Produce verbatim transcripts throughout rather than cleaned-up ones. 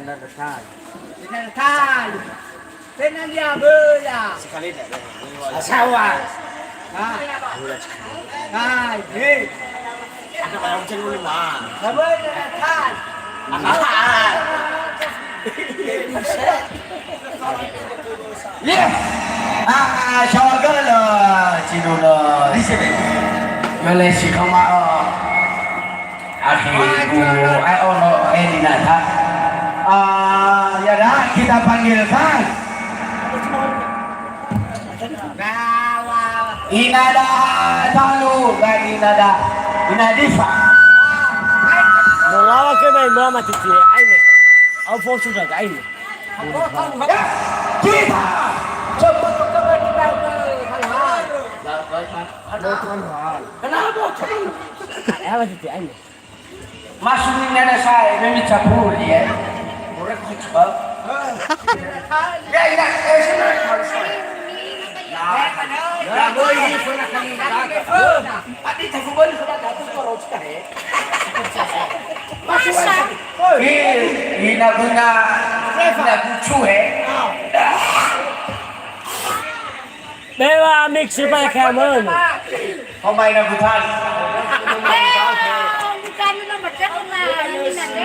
Nada tai. Nada tai. Tena dia bola. Sekali dah. Asawa. Ah. Hai, hei. Ada barang cendol lima. Sabar, nada tai. Ada. Iya. Ah, saohagölö, Cinunö. Di sini. Yole si kama, oh. Akhi, bu, ai, ono, eh, dinata. Ah, ya dah, kita panggilkan. Inada talu, dan inada. Inadifa. Molawa ke mai mama titi, aine. Au fosu da, aine. Ya, kita. Coba, coba, kita. Kenapa? Coba. Apa sih, Anda? Masuk ni nada saya, ini capur dia. Orang kecil. Ya, ya, eh, sini, harus. Nah, nah, boy, ini pernah kami. Tadi telepon ke Pak Gatot, Pak Roji, eh. Masa? Ih, ina guna, ina gucu, eh. Bewa mix supaya kamu. Pemain rebutan. Eh, bukan nomor satu lah, ini nanti.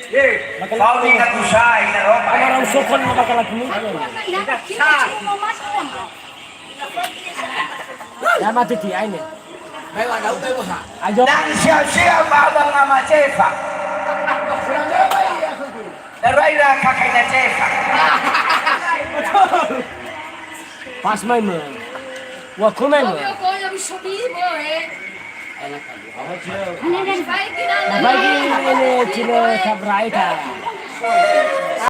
Kau ni nak usah, ini Roma. Orang sokon bakal aku. Kita cuma masuk. Ya, mati ti aine. Ayo. Dan siap-siap abang sama Cefa. Darai ra kakaina Cefa. Pas mai mö. Wa kumai mö. Bagi ini cina sabrai ta.